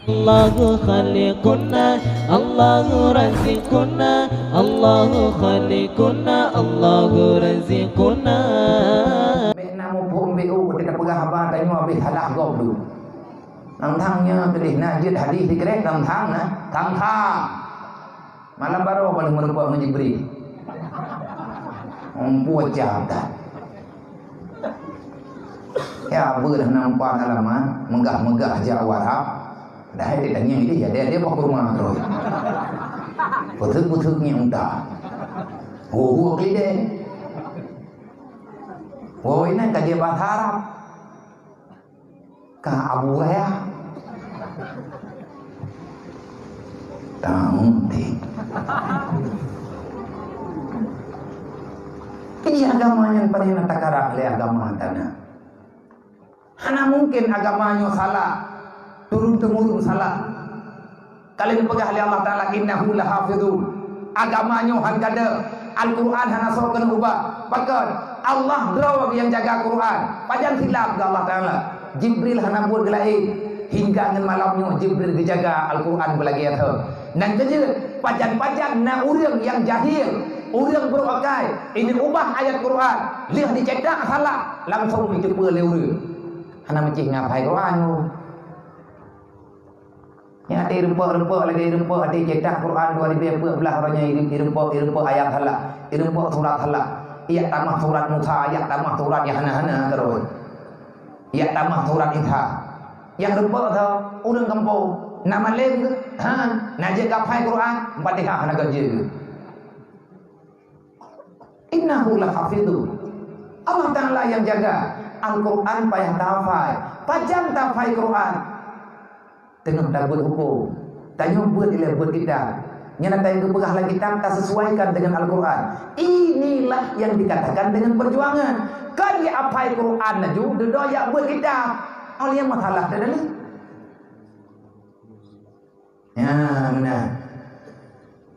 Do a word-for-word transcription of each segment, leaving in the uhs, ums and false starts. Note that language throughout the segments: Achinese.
Allahu khaliquna, Allahu raziquna, Allahu khaliquna, Allahu raziquna. Bèk na muphom beu, teuka peugah haba tanyoe habéh salah gob tu. Tang-tang nyoe keudeh na jeuet hadis dikeurek tang-tang na, tang-tang. Malam baroe paléng meurumpok ngon Jibril. Umpue cah that. Ya, beuh dah nampak alamat, meugah-meugah jak u Arab. Dah dia tanya ini, ya, dia, dia bawa ke rumah terus. Putuk-putuk ni unta. Hu-hu kelideng. Oh, ini kaji bahasa Arab. Ka Abu Raya. Tahu deh. Ini agama nyang paling na takarang lé agama tana. Hana mungkin agama nyoe salah, turun temurun salah. Ka lheueh geupeugah lé Allah Taala, "Innahu lahafizun." Agama nyoe han gadôh. Al-Quran hana soe keuneuk ubah. Pakon? Allah droe nyang jaga Quran. Pajan silap keu Allah Taala. Jibril hana buet geulaén. Hingga ngon malam nyoe Jibril geujaga Al-Quran beulagée that. Nan keujeuet, pajan-pajan na ureuëng nyang jahil, ureuëng brok akai, ini ubah ayat Quran, lheueh dicetak salah, langsung jiteupeue lé ureuëng. Hana meucih ngon hafai Quran. Nyan até ireumpok-reumpok lagée ireumpok até cetak Quran dua ribu empat belas uroe nyan ireumpok-ireumpok ayat salah, ireumpok surat salah. Yak tamah surat Musa, yak tamah surat nyang hana-hana keudroe. Yak tamah surat Isa. Nyang reumpok tho ureuëng gampông. Na malém keuh? Ha, na jeuet geuhafai Quran, Fatihah hana geuh jeuet. Innahu lahafizun. Allah Taala nyang jaga. Al-Quran payah tahafai. Pajan tahafai Quran? Teungoh tabeuet huköm. Tanyoe beuet ilée beuet kitab. Nyan ata nyang geupeugah lam kitab tasesuaikan dengan Al-Quran. Inilah yang dikatakan dengan perjuangan. Kan jihafai Quran laju, dudoe jak beuet kitab. Oh, lé masalah dah ni. Ya, beuna.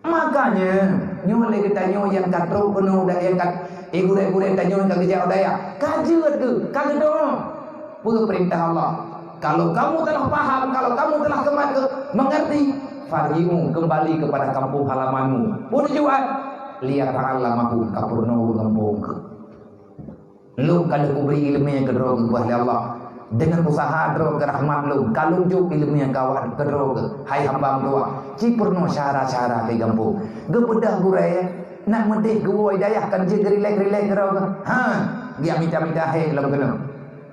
Makanya, nyoe lé geutanyoe nyang ka trok keunoe dan nyang ka, eh, gurée-gurée tanyoe nyang ka geujak u dayah, ka jeuet keuh, ka geudong. Peue peurintah Allah? Kalau kamu telah paham, kalau kamu telah kema-, ke-, mengerti, farji'u, kembali kepada kampung halamanmu. Peue tujuan? Liyata'allamahum, ka peurunoe ureuëng gampông keuh. Lôn ka lheueh kubri iéleumé keu droe geupeugah lé Allah. Deungon useuha droe keu rahmat lôn, ka lôn jok iéleumé keu awak keu droe geuh, hai hamba meutuwah. Ci peurunoe syedara-syedara keu gampông. Geubeudôh gurée, nak meudeh geuwoe dayah kan jeuet geurilek-rilek keu droe geuh. Ha, geujak mita-mita hék lom keunoe.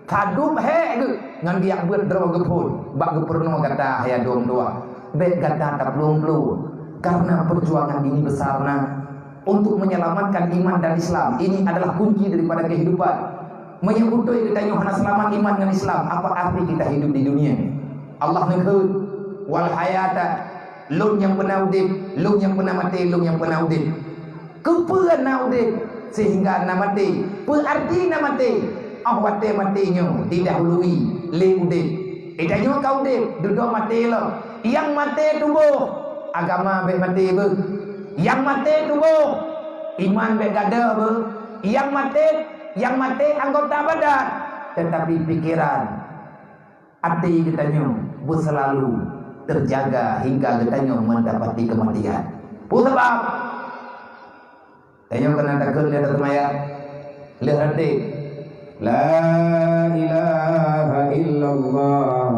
Ka dueb hék geuh ngon geujak beuet droe geuphon bak geupeurunoe gata hai droe meutuwah. Bék gata taplueng-plueng, karena perjuangan ini besar na. Untuk menyelamatkan iman dan Islam. Ini adalah kunci daripada kehidupan. Meunyoe beutôi geutanyoe hana seulamat iman ngon Islam, apa arti kita hidup di dunia? Allah neukheun, "Wal hayata," lôn nyang peuna udeb, lôn nyang peuna maté, lôn nyang peuna udeb. Keupeue na udeb sehingga na maté? Peue arti na maté? Óh watée maté nyoe didahului lé udeb. Geutanyoe ka udeb, dudoe maté lom. Nyang maté tuboh, agama bék maté beuh. Nyang maté tuboh, iman bék gadôh beuh. Nyang maté, nyang maté anggota badan, tetapi pikiran, até geutanyoe beuseulalu teujaga hingga geutanyoe meudapati keumatian. Peue sabab? Tanyoe keunan takheun lé tateumaya lheueh ratéb, "La ilaha illallah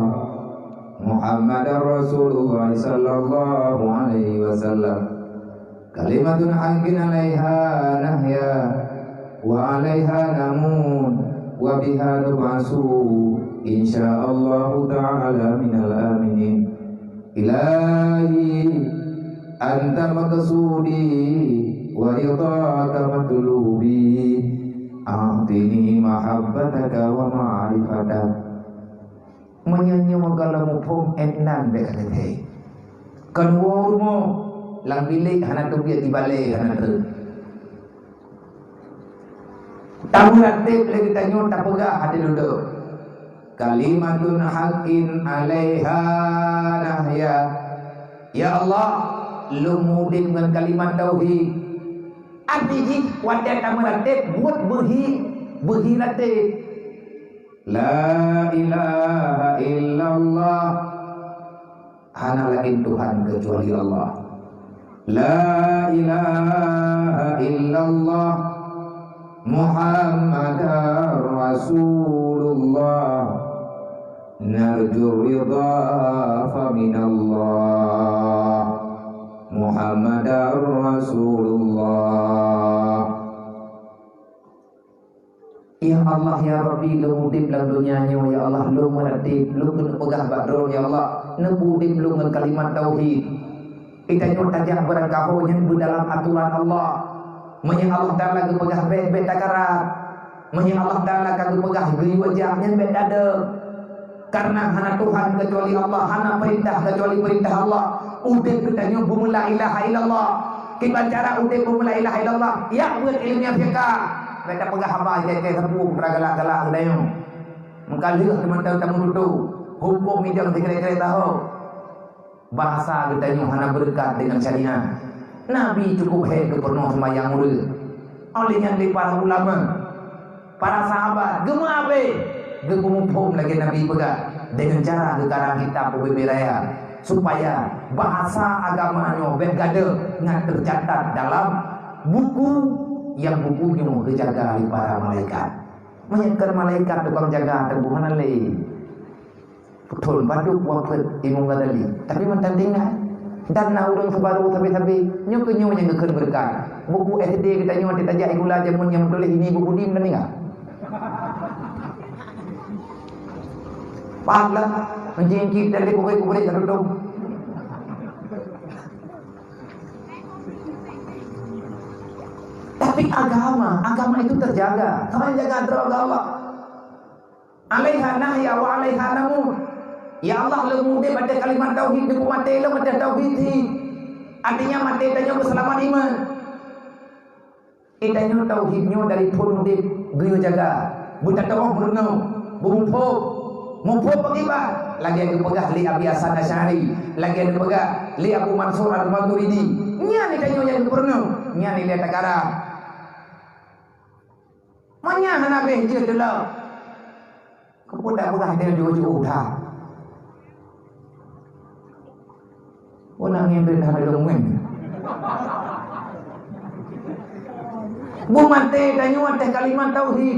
Muhammadar Rasulullah sallallahu alaihi wasallam. Kalimatun haqqin alaiha nahya wa alaiha namut wa biha nub'asu insyaallahu ta'ala minal aminin." Ilahi, anta maqsudi wa ridhaka matlubi, a'tini mahabbataka wa ma'rifatak. Meunyoe nyoe gohlom muphom, ék nan bék ka geuthée. Kon woe rumoh, lam bilék hana teubiet, di balée hana treuk. Tameuratéb lé geutanyoe tapeugah até dudoe, "Kalimatun haqqin alaiha nahya." Ya Allah, lôn udeb ngon kalimat tauhid. Arti jih watée tameuratéb buet beuhi, beuhi ratéb. La ilaha illallah. Hana laén Tuhan keucuali Allah. La ilaha illallah Muhammadar Rasulullah. Narju ridha fa minallah. Muhammadar Rasulullah. Ya Allah, ya Rabbi, lôn udeb lam donya nyoe, ya Allah, lôn meuratéb, lôn keuneuk peugah bak droe, ya Allah, neupeuudeb lôn ngon kalimat tauhid. Geutanyoe tajak beurangkaho nyan beudalam atoran Allah. Meunyoe Allah Taala geupeugah bèk, bèk takarab. Meunyoe Allah Taala ka geupeugah geuyue jak, nyan bèk tadeueng. Karena hana Tuhan keucuali Allah, hana peurintah keucuali peurintah Allah. Udeb geutanyoe beumeula ilaha illallah. Kiban cara udeb beumeula ilaha illallah? Yak buet ileumèe fiqah. Bèk tapeugah haba jai-jai sapeue putra galak-galak geutanyoe. Meukaleuh teumantong tameututoe. Huköm idong sikrek-krek tahu. Bahasa geutanyoe hana beureukat deungon syariat. Nabi cukup hék geupeurunoe seumayang ureue. Óh lheueh nyan lé para ulama, para sahabat geumeuabéh, geupeuphom lagèe Nabi peugah deungon cara geukarang kitab ubé-bé raya, supaya bahasa agama nyoe bèk gadôh ngon teucatat dalam buku, nyang buku nyoe geujaga lé para malaikat. Meunyoe kon malaikat tukang jaga teungku hana lé. Beutôi, padub wafeuet Imam Ghazali. Tapi mantong tinggai. Dan na ureueng seubarô sabe-sabe. Nyoe keuh nyoe nyang geukheun beureukat. Buku S D geutanyoe watèe tajak sikula jameun nyang meutuléh ini buku dim dan ingat. Paham lah? Mencicit dan dikurik-kurik ka tutup. Tapi agama, agama itu terjaga. Sama yang jaga droe agama. Alaiha nahya wa alaiha namut. Ya Allah, lôn udeb ateueh kalimat tauhid, lôn maté lom ateueh tauhid hi. Artinya maté tanyoe beuseulamat iman. Geutanyoe tauhid nyoe dari phon udeb geuyue jaga. Beutatoboh meurunoe, beumuphom. Muphom bagaimana? Lagèe geupeugah lé Abi Hasan Asy'ari, lagèe geupeugah lé Abu Mansur Al-Maturidi. Nyan geutanyoe nyang geupeurunoe, nyan ilèe tagara. Meunyo hana bèh jeuet lom, keupeue tapeugah dèe jiôh-jiôh that? Peue na ngieng rhot hana lôn ngieng? Beumaté tanyoe ateueh kalimat tauhid.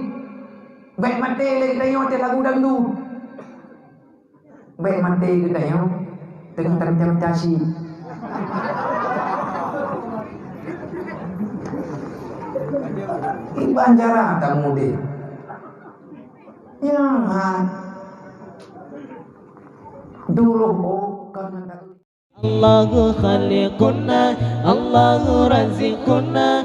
Bèk maté lé tanyoe ateueh lagu dangdut. Bèk maté geutanyoe teungoh tamita-mita syik. Kiban cara tamudeh. Nyang hai. Duroh oh ka nyan takheun. Allahu khaliquna, Allahu raziquna,